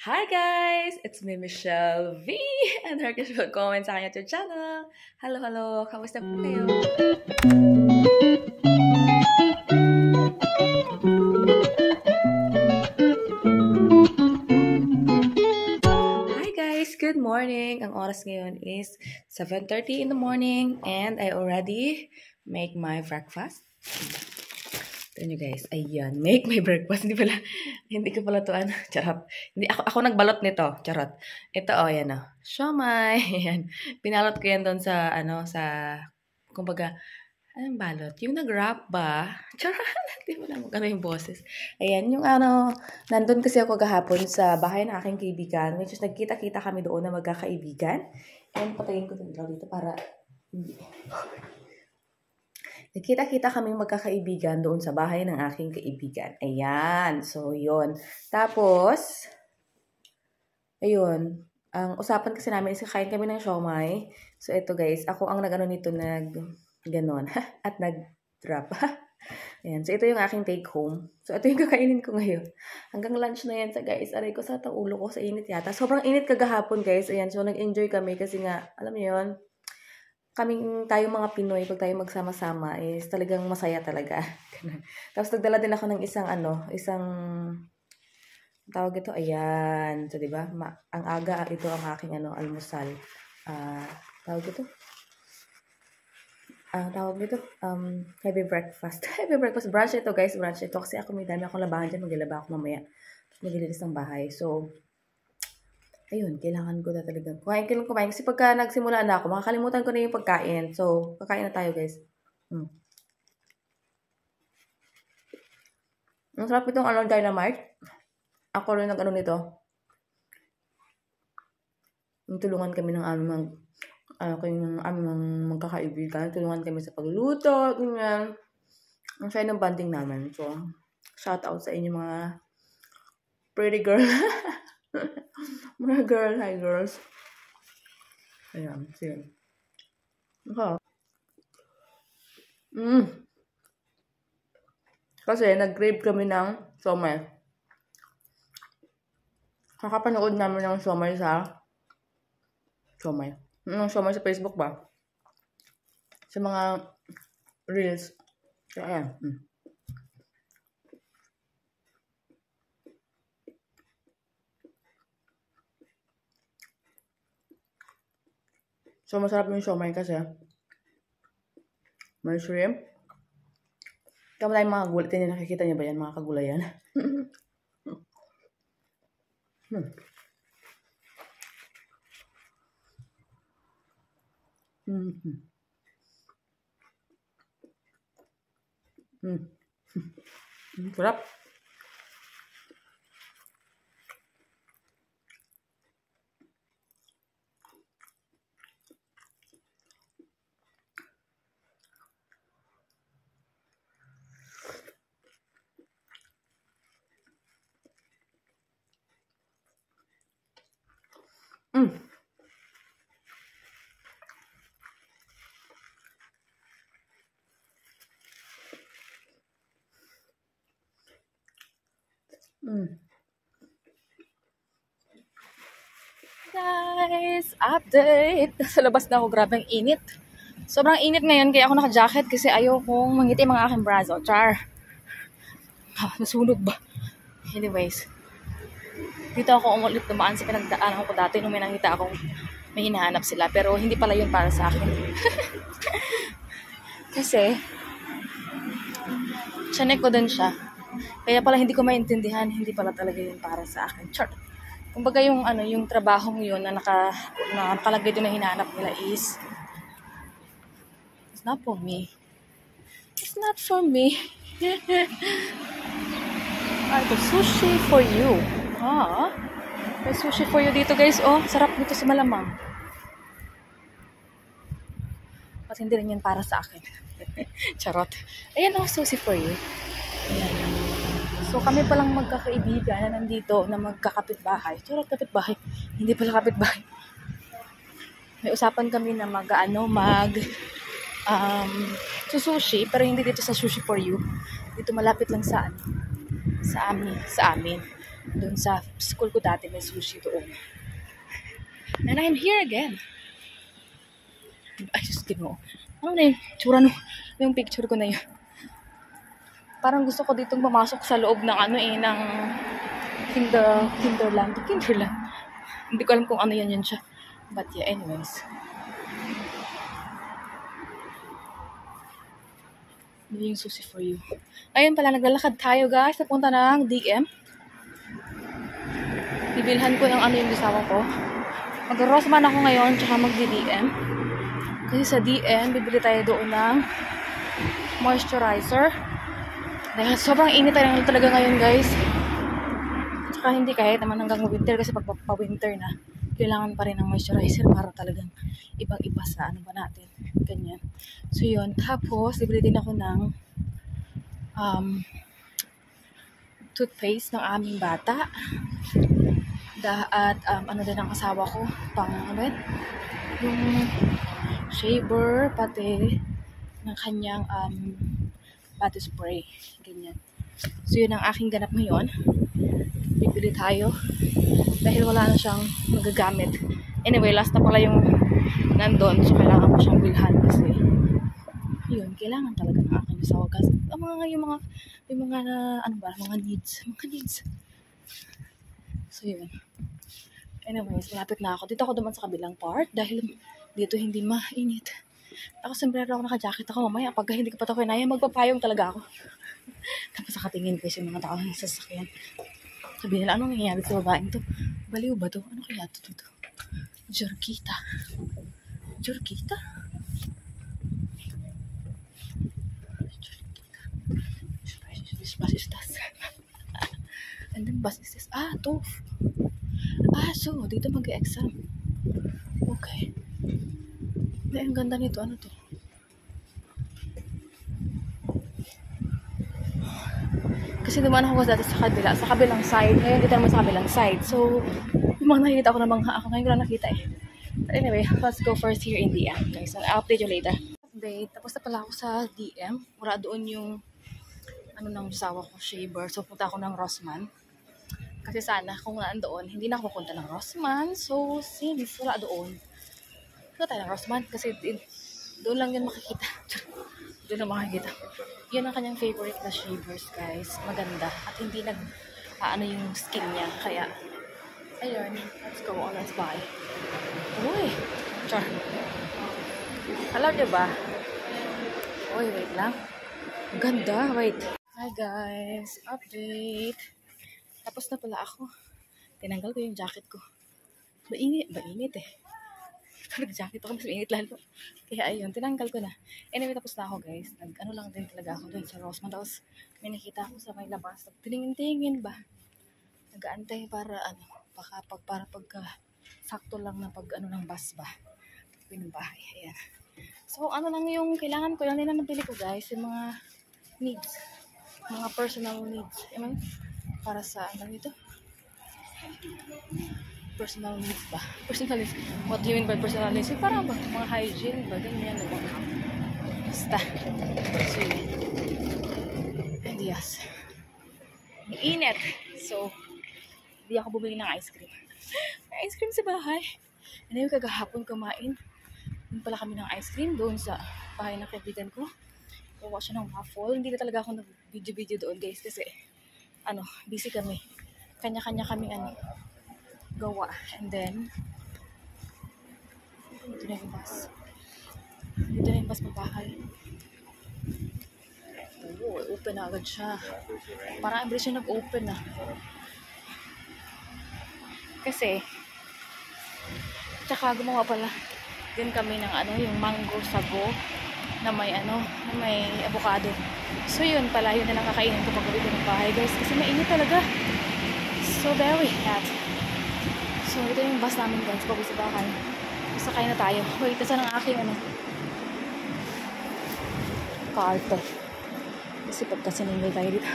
Hi guys! It's me, Michelle V! And heartily welcome sa aking YouTube channel. Hello! Kamusta po kayo? Hi guys! Good morning! Ang oras ngayon is 7:30 in the morning and I already make my breakfast. Ito nyo guys, ayan, make my breakfast. Hindi ko pala to charot. Hindi, ako nagbalot nito, charot. Ito, ayan siomai, ayan. Pinalot ko yan doon sa, kumbaga, anong balot? Yung nag-wrap ba? Charot, hindi mo lang magano yung boses. Ayan, yung nandun kasi ako kahapon sa bahay ng aking kaibigan, which is nagkita-kita kami doon na magkakaibigan. And patayin ko dito para, hindi. Nagkita-kita kaming magkakaibigan doon sa bahay ng aking kaibigan. Ayan. So, yun. Tapos, ayun. Ang usapan kasi namin is kakain kami ng siomai. So, ito guys. Ako ang nag-ano nito ganon. At nag-drop. Ayan. So, ito yung aking take home. So, ito yung kakainin ko ngayon. Hanggang lunch na yan sa guys. Aray ko sa ulo ko sa init yata. Sobrang init kagahapon guys. Ayan. So, nag-enjoy kami kasi nga, alam niyo yun, tayong mga Pinoy, pag tayo magsama-sama, is talagang masaya talaga. Tapos nagdala din ako ng isang, tawag ito, ayan. So, diba? Ang aga, ito ang aking almusal. Tawag ito? Heavy breakfast. Heavy breakfast. Brunch ito, guys. Brunch ito. Kasi ako may dami akong labahan dyan. Maglalaba ako mamaya. Maglilinis ng bahay. So, ayun, kailangan ko na talaga. Kumain. Kasi pagka nagsimula na ako, makakalimutan ko na yung pagkain. So, kakain na tayo, guys. Ang sarap itong dynamite. Ako rin nag nito. Tulungan kami ng aming magkakaibigan. Tulungan kami sa pagluluto. Ganyan. Ang saya ng banding namin. So, shout out sa inyo mga pretty girl. Mga girl, hi girls. Ayan, sige. Okay. Kasi nag-crave kami ng siomai. Kakapanood namin ng siomai sa Facebook ba? Sa mga reels. So, ayan. So, masarap yung siomai kasi may shrimp. Kaya tayong mga gulay. Tingnan, nakikita niyo ba yan? Mga kagulayan. Sarap. Guys, update! Sa labas na ako, grabe ang init. Sobrang init ngayon, kaya ako naka-jacket kasi ayaw kong mangitim ang aking braso. Char! Nasunog ba? Anyways, dito ako umulit dumaan sa pinagdaanan ko dati nung may nakita akong may hinahanap sila. Pero hindi pala yun para sa akin. Kasi, chinek ko din siya. Kaya pala hindi ko maintindihan, hindi pala talaga yun para sa akin. Char! Kumbaga yung yung trabahong yun na nakalagay doon na hinahanap nila is it's not for me. It's not for me. The sushi for you. May sushi for you dito guys. Oh, sarap nito sa malamang. At hindi rin yan para sa akin. Charot. Ayan sushi for you. Ayan. So, kami palang magkakaibigan na nandito na magkakapitbahay. Charot, kapitbahay. Hindi pala kapitbahay. May usapan kami na sushi, pero hindi dito sa sushi for you. Dito malapit lang sa amin. Doon sa school ko dati may sushi doon. And I'm here again. Ay, just Ginoo. Ano na yung tsura no? Yung picture ko na yun. Parang gusto ko ditong pumasok sa loob ng ng Kinderland. Hindi ko alam kung ano yan siya. But yeah, anyways. Hindi yung sushi for you. Ayun pala, naglalakad tayo guys. Napunta ng DM. Bibilhan ko ng yung bisawa ko. Mag-Rossmann ako ngayon, tsaka mag-DM. Kasi sa DM, bibili tayo doon ng moisturizer. Dahil sobrang init tayo talaga ngayon guys. Tsaka hindi kahit naman hanggang winter kasi pag pa-winter na, kailangan pa rin ng moisturizer para talagang ibang-iba sa ano ba natin. Ganyan. So yun. Tapos, bibili din ako ng toothpaste ng aming bata. At ano din ang asawa ko. Yung shaver, pati ng kanyang body spray. Ganyan. So yun ang aking ganap ngayon. Bibili tayo. Dahil wala na siyang magagamit. Anyway, last na pala yung nandun. So kailangan ko siyang bilhan kasi yun, kailangan talaga ng aking asawa. Kasi yung mga needs. So yun. Anyways, malapit na ako. Dito ako duman sa kabilang part dahil dito hindi mainit. Ako sombrero ako, naka-jacket ako. Mamaya pag hindi ko pa ito kinaya, magpapayong talaga ako. Tapos nakatingin kasi yung mga tao sa sasakyan. Sabi nila, anong nangyayari sa babaeng to? Baliw ba to? Ano kaya to? Jorkita. Which bus is that? And then bus is this. To. So, dito mag-exam. Okay. Ang ganda nito. Ano to? Kasi dumaan ako dati sa kabilang side. Ngayon dito naman sa kabilang side. So, yung mga nakikita ko na mga ako ngayon ko lang nakita eh. But anyway, let's go first here in DM. Okay, so I'll update you later. Update. Tapos na pala ako sa DM. Wala doon yung ng asawa ko, shaver. So, punta ako ng Rossmann. Kasi sana, kung nandoon, hindi na ako pupunta ng Rossmann. So, since wala doon, punta tayo ng Rossmann. Kasi doon lang yun makikita. Doon lang makikita. Yun ang kanyang favorite na shavers, guys. Maganda. At hindi yung skin niya. Kaya, ayun. Let's go. Let's buy. Uy! Char. Alam niyo ba? Uy, wait lang. Ganda. Wait. Hi, guys. Update. Tapos na pala ako. Tinanggal ko yung jacket ko. Mainit eh. Nag-jacket ako, mas mainit lalo. Kaya ayun, tinanggal ko na. Anyway, tapos na ako guys. Nag-ano lang din talaga ako dun sa Rossmann. Tapos may nakita ako sa may labas. Tingin-tingin ba? Nag-aantay para para pagka sakto lang na ng bus ba. Pinubahay. Ayan. So, lang yung kailangan ko. Yan din ang nabili ko guys. Yung mga needs. Mga personal needs. Para sa ito? Personal needs ba? Personal needs. What do you mean by personal needs? Parang ba? Mga hygiene ba? Ganyan. Basta. So, and yes. Init. So, hindi ako bumili ng ice cream. May ice cream sa bahay. Anyway, kagahapon kumain. Doon pala kami ng ice cream doon sa bahay ng kaibigan ko. Gawa siya ng waffle. Hindi na talaga ako nag-video doon guys kasi busy kami. Kanya-kanya kami gawa. And then, ito na yung bus. Dito na yung bus pabahay. Open na agad siya. Parang ang bilis siya nag-open na. Kasi, tsaka gumawa pala din kami ng yung mango sago na may avocado. So yun pala, yun na lang kakainin ko pag uwi ko ng bahay guys. Kasi mainit talaga. So very hot. So ito yung bus namin guys. Pag sa bahay. Sakay na tayo. Wait, saan ang aking carte. Kasi pagka siningil tayo dito.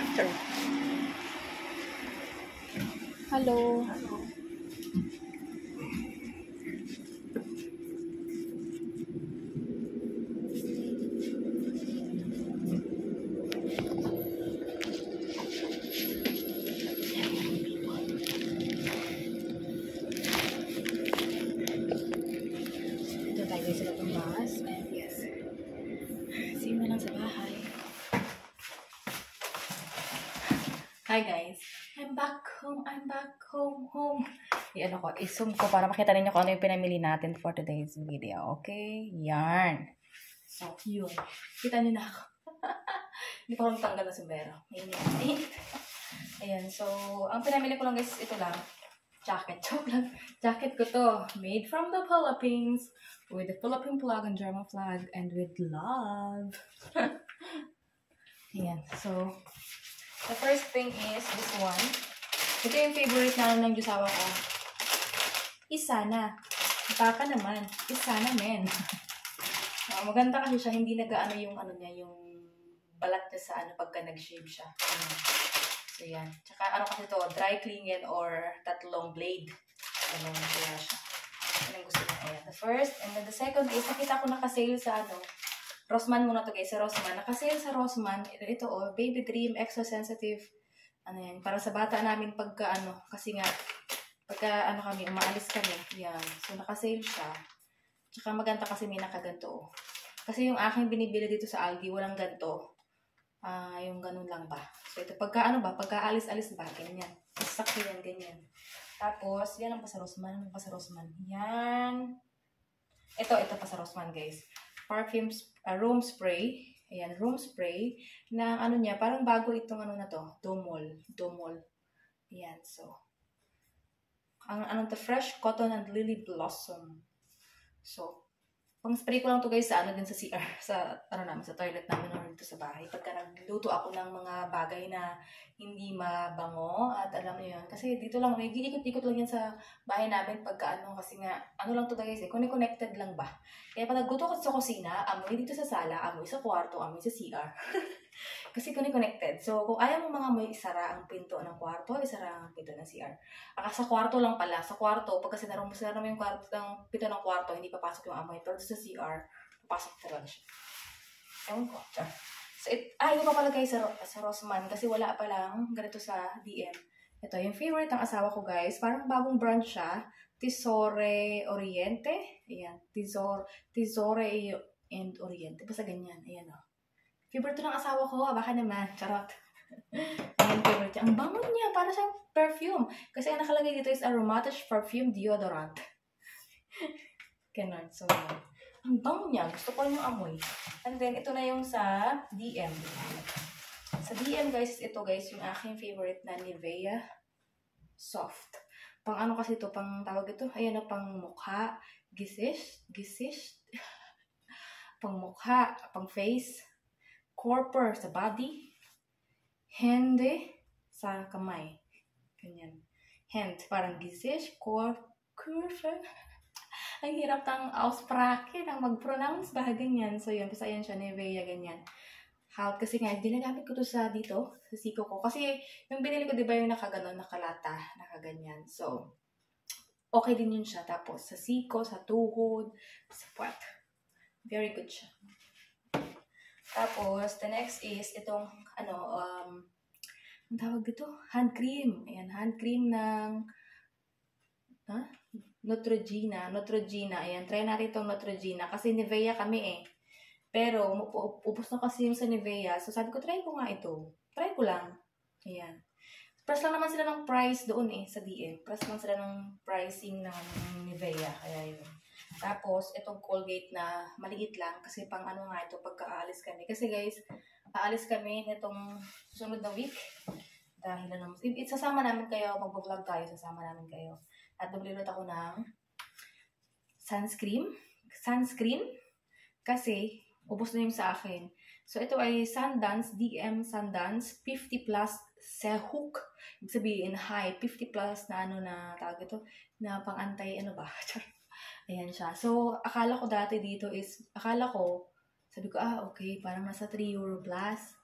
Hello. Hi guys, I'm back home. Yan ako, i-zoom ko para makita ninyo kung ano yung pinamili natin for today's video. Okay? Yarn. So, yun. Kita niyo na ako. Hindi ko lang tanggal na sombrero. Ayan, so, ang pinamili ko lang guys, ito lang. Jacket. Joke lang. Jacket ko to. Made from the Philippines. With the Philippine flag and German flag. And with love. Ayan, so, the first thing is this one. Ito yung favorite na ng Diyosawa ko. Isana. Baka naman. Isana, men. Maganda kasi siya. Hindi nag-ano yung ano niya, yung balat niya sa ano pagka nag-shave siya. So, yan. Tsaka ano kasi to, dry clean yan or tatlong blade. Ano kaya siya. Yan ang gusto niya. Ayan. The first, and then the second is, nakita ko nakasale sa ano, Rossmann muna to guys, sa Rossmann. Nakasale sa Rossmann, ito oh, Baby Dream Extra Sensitive. Ano yan, para sa bata namin pagka ano, kasi nga, pagka ano kami, umaalis kami. Yan. So, nakasale siya. Tsaka maganda kasi may nakaganto oh. Kasi yung aking binibili dito sa Aldi, walang ganto. Yung ganun lang ba. So, ito, pagka ano ba, pagka alis-alis ba, ganyan. Sakto yan, ganyan. Tapos, yan ang pa sa Rossmann. Ano pa sa Rossmann? Yan. Ito pa sa Rossmann guys. Perfume, room spray. Ayan, room spray. Na ano niya, parang bago itong ano na to. Domol. Ayan, so. Anong to? Fresh Cotton and Lily Blossom. So, pang spray ko lang to guys sa ano din sa CR. Sa, ano namin, sa toilet namin or dito sa bahay. Pagka nagluto ako ng mga bagay na hindi mabango. At alam niyo yun. Kasi dito lang, may ikot-ikot lang yan sa bahay namin pagka ano. Kasi nga, ano lang to guys eh. Connected lang ba? Kaya pag nagluto ko sa kusina, amoy dito sa sala, amoy sa kwarto, amoy sa CR. Kasi connected. So, kung ayaw mo mga amoy, isara ang pinto ng kwarto, isara ang pinto ng CR. Sa kwarto lang pala. Sa kwarto, pag kasi sinara mo yung kwarto, ng pinto ng kwarto, hindi papasok yung amoy. Pero sa CR, papasok talaga siya. Ewan ko. So, ito pa pala guys sa Rossmann. Kasi wala pa lang ganito sa DM. Ito, yung favorite ng asawa ko guys. Parang bagong brand siya. Tesore Oriente. Ayan. Tesore and Oriente. Basta ganyan. Ayan o. Favorite to ng asawa ko. Baka naman. Charot. Ayan, favorite niya. Ang bango niya. Para siyang perfume. Kasi ang nakalagay dito is aromatic perfume deodorant. Ganon. So, ang bango niya. Gusto ko yung amoy. And then, ito na yung sa DM. Sa DM, guys, ito guys, yung aking favorite na Nivea Soft. Pang ano kasi ito, pang tawag ito, ayan na, pang mukha, gisish, pang mukha, pang face, corpor sa body, hende sa kamay. Ganyan. Hand, parang gisish, corpor, ang hirap ng aussprache, ng mag-pronounce ba, ganyan. So, yun, basta yan siya, Nivea, ganyan. How, kasi nga, ginagamit ko to sa dito, sa siko ko. Kasi, yung binili ko, di ba yung nakaganon, nakalata, nakaganyan. So, okay din yun siya. Tapos, sa siko, sa tuhod, sa puwet. Very good siya. Tapos, the next is, itong, ano, ang tawag dito? Hand cream. Ayan, hand cream ng, Neutrogena. Ayan, try natin itong Neutrogena. Kasi Nivea kami eh. Pero, ubos na kasi yung sa Nivea. So, sabi ko, try ko nga ito. Try ko lang. Ayan. Press lang naman sila ng price doon eh, sa DM. Press lang sila ng pricing ng Nivea. Kaya yun. Tapos, itong Colgate na maliit lang. Kasi pang ano nga ito, pagka-aalis kami. Kasi guys, aalis kami nitong susunod na week. Dahil na naman. Sasama namin kayo. Mag-vlog tayo. Sasama namin kayo. At naglilot ako ng sunscreen. Kasi, ubos na yung sa akin. So, ito ay Sundance, DM Sundance, 50 plus Sehuk. Ibig sabihin, high, 50 plus na ano na, tawag ito, na pang-antay, ano ba? Ayan siya. So, akala ko dati dito is, sabi ko, okay, parang nasa 3 euro plus.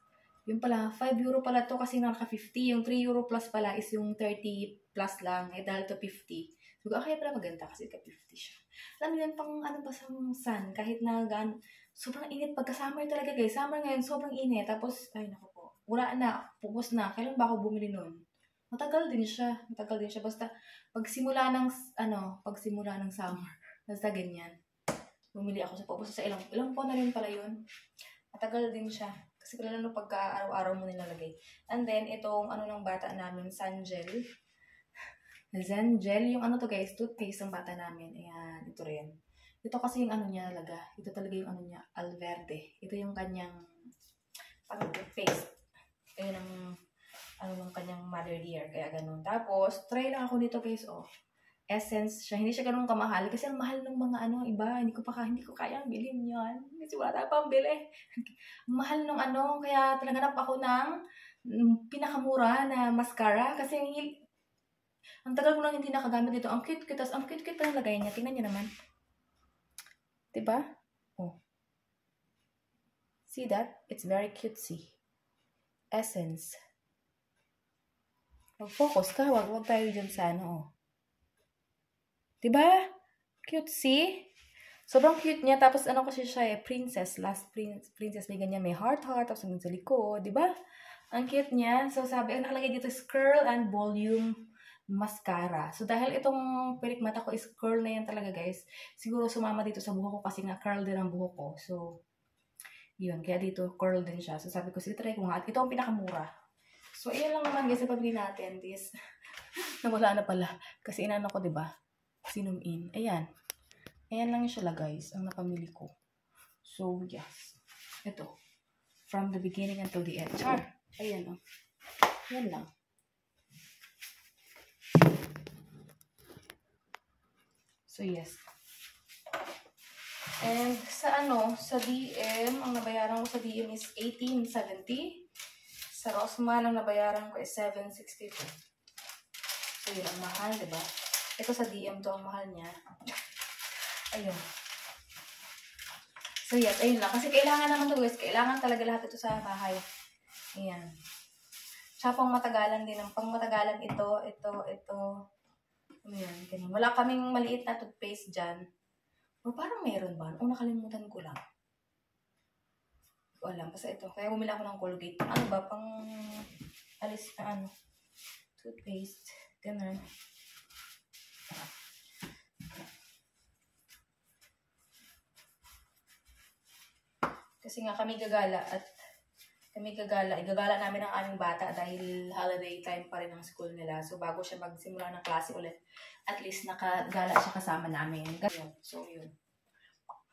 Yung pala, 5 euro pala to kasi naka-50. Yung 3 euro plus pala is yung 30 plus lang. Eh, dahil to 50. So, kaya pala maganda kasi ka-50 siya. Alam mo yun, pang ano ba sa sun, kahit na sobrang init. Pagka-summer talaga guys. Summer ngayon, sobrang init. Tapos, ay naku po. Wala na. Pupos na. Kailan ba ako bumili nun? Matagal din siya. Basta, pagsimula ng summer. Basta ganyan. Bumili ako sa pupos sa ilang po na rin pala yun. Matagal din siya. Kasi lalo pagka araw-araw mo nilalagay. And then, itong ano ng bata namin, Zangel. Zangel, yung ano to guys, toothpaste ng bata namin. Ayan, ito rin. Ito kasi yung ano niya talaga. Ito talaga yung ano niya, Alverde. Ito yung kanyang pang-toothpaste. Ayun ang ano ng kanyang mother dear. Kaya ganun. Tapos, try lang ako dito guys, oh. Essence siya. Hindi siya ganun kamahal. Kasi ang mahal ng mga ano, iba. Hindi ko kaya bilhin yan. Kasi wala tayong pambili. Ang mahal ng ano. Kaya talaga ako ng pinakamura na mascara. Kasi ang tagal ko lang hindi nakagamit dito. Ang cute. Tapos ang cute pa ng lagay niya. Tingnan niyo naman. Diba? Oh. See that? It's very cutesy. Essence. Mag-focus ka. Wag tayo dyan sa ano, oh. Diba? Cutesy. Sobrang cute niya. Tapos ano kasi siya princess. Last princess. May ganyan. May heart. Tapos may sa likod. Diba? Ang cute niya. So sabi, ang nakalagay dito is curl and volume mascara. So dahil itong pilik mata ko is curl na yan talaga guys. Siguro sumama dito sa buhok ko kasi nga curl din ang buhok ko. So, yun. Kaya dito curl din siya. So sabi ko, sige try ko nga. At ito ang pinakamura. So, ayan lang naman guys. Pabili natin this. Nawala na pala. Kasi inano ko, diba? Sinum in. Ayan. Ayan lang siya guys. Ang napamili ko. So, yes. Ito. From the beginning until the end. Char. Ayan o. Yan lang. So, yes. And sa sa DM, ang nabayaran ko sa DM is 1870. Sa Rossmann, ang nabayaran ko is 762. So, yun ang mahal, diba? Ito sa DM to, ang mahal niya. Ayun. So, yes, ayun lang. Kasi kailangan naman to guys. Kailangan talaga lahat ito sa bahay. Ayan. Siya pang matagalan din. Ang pang matagalan ito. Ayan, ganun. Wala kaming maliit na toothpaste dyan. O parang meron ba? O nakalimutan ko lang. Wala. Basta ito. Kaya bumili ako ng Colgate. Ano ba? Pang alis na toothpaste. Ganun. Kasi nga kami gagala igagala namin ang aming bata dahil holiday time pa rin ang school nila. So, bago siya magsimula ng klase ulit, at least nakagala siya kasama namin. Ganun. So, yun.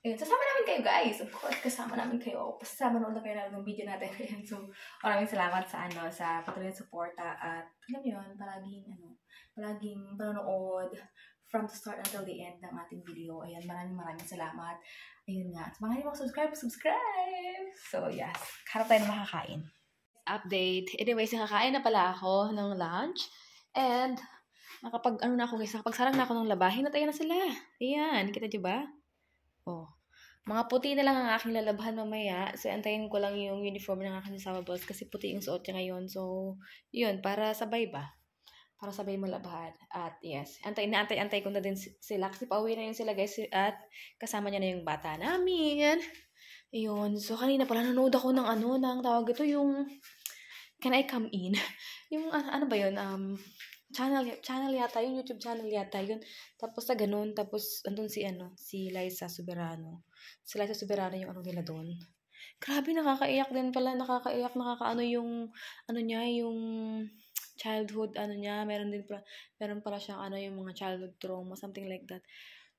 Ayun, sasama namin kayo guys. Of course, kasama namin kayo. Pasasama na ulit kayo ng video natin. So, maraming salamat sa patuloy na suporta at alam mo yun, palaging panonood from the start until the end ng ating video. Ayan, maraming salamat. Ayun nga. At mga hindi subscribe! So, yes. Harap tayo na makakain. Update. Anyways, nakakain na pala ako ng lunch. And, nakapagsarang na ako ng labahin at ayan na sila. Ayan, kita nyo ba? Oh. Mga puti na lang ang aking lalabahan mamaya. So, antayin ko lang yung uniform ng aking sama boss kasi puti yung suot niya ngayon. So, yun, para sabay ba? Para sabay malabahan. At yes, antay ko na din sila kasi pauwi na yun sila guys at kasama niya na yung bata namin. Ayun. So, kanina pala nanood ako ng tawag ito yung Can I Come In? Yung ano ba yun? Channel yata, yung YouTube channel yata yun. Tapos sa ganun, tapos andun si Liza Soberano. Si Liza Soberano yung nila doon. Grabe, nakakaiyak din pala, nakakaano yung niya, yung childhood niya, meron pala siyang yung mga childhood trauma, something like that.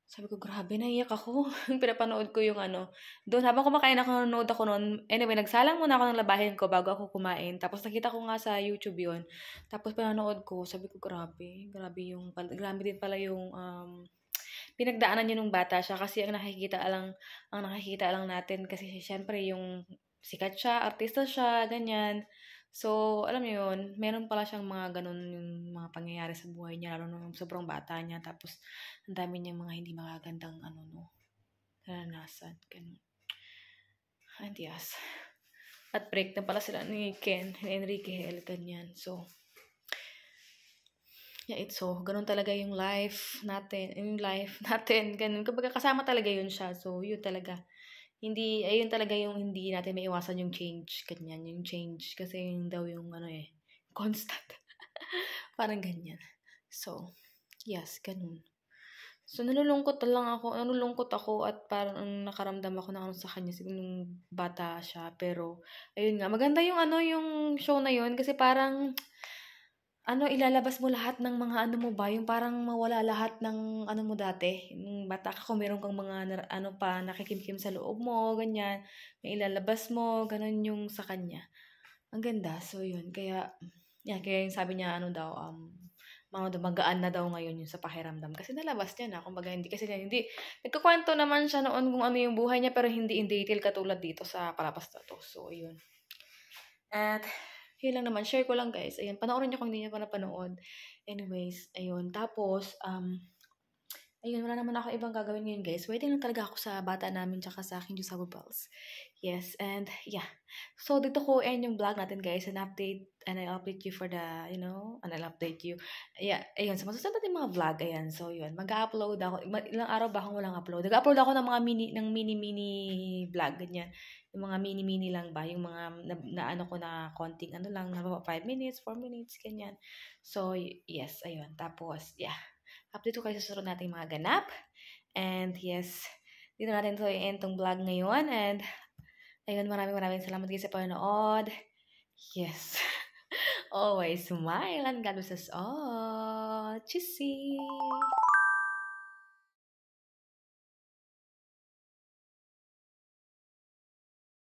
Sabi ko, grabe, naiyak ako. Pinapanood ko yung doon, habang kumakain ako, nanonood ako noon. Anyway, nagsalang muna ako ng labahin ko bago ako kumain. Tapos nakita ko nga sa YouTube yun. Tapos pinanood ko, sabi ko, grabe din pala yung pinagdaanan niya nung bata siya. Kasi ang nakikita lang natin, kasi syempre yung sikat siya, artista siya, ganyan. So, alam niyo yun, meron pala siyang mga ganun yung mga pangyayari sa buhay niya, lalo nung sobrang bata niya. Tapos, ang dami niyang mga hindi magagandang naranasan. Ganun. And yes. At break na pala sila ni Enrique Hel, ganyan. So, yeah, ganun talaga yung life natin. Ganun. Kapag kasama talaga yun siya. So, yun talaga. Ayun talaga yung hindi natin may iwasan yung change. Ganyan, yung change. Kasi yun daw yung constant. Parang ganyan. So, yes, ganun. So, nalulungkot ako at parang nakaramdam ako ng ano sa kanya siguro nung bata siya. Pero, ayun nga, maganda yung ano, yung show na yun kasi parang, ano, ilalabas mo lahat ng mga ano mo ba, yung parang mawala lahat ng ano mo dati. Nung bata ka, kung meron kang mga ano pa, nakikimkim sa loob mo, ganyan. May ilalabas mo, ganun yung sa kanya. Ang ganda. So, yun. Kaya, yan, kaya yung sabi niya, ano daw, mga magaan na daw ngayon yung sa pakiramdam. Kasi nalabas niya na. Kumbaga, hindi. Nagkukwento naman siya noon kung ano yung buhay niya, pero hindi in detail katulad dito sa palabas na to. So, yun. At, yun lang naman. Share ko lang, guys. Ayun, panoorin niyo kung hindi niyo pa napanood. Anyways, ayun. Tapos, ayun, wala naman ako ibang gagawin ngayon, guys. Waiting lang talaga ako sa bata namin tsaka sa aking Diyos Bells. Yes, and yeah. So, dito ko end yung vlog natin, guys. And I'll update you for the, and I'll update you. Yeah, ayun. Sa masusunod natin mga vlog, ayan. So, yun. Mag-upload ako. Ilang araw ba akong walang upload? Nag-upload ako ng mga mini vlog, ganyan. Yung mga mini lang ba? Yung mga na ano ko na konting ano lang, na 5 minutes, 4 minutes, ganyan. So, yes, ayun. Tapos, yeah. Update ko kayo sa susunod nating mga ganap. And yes, dito natin to i-end tong vlog ngayon. And ayun, maraming salamat kayo sa panonood. Yes. Always smile and God bless us all. Chissy!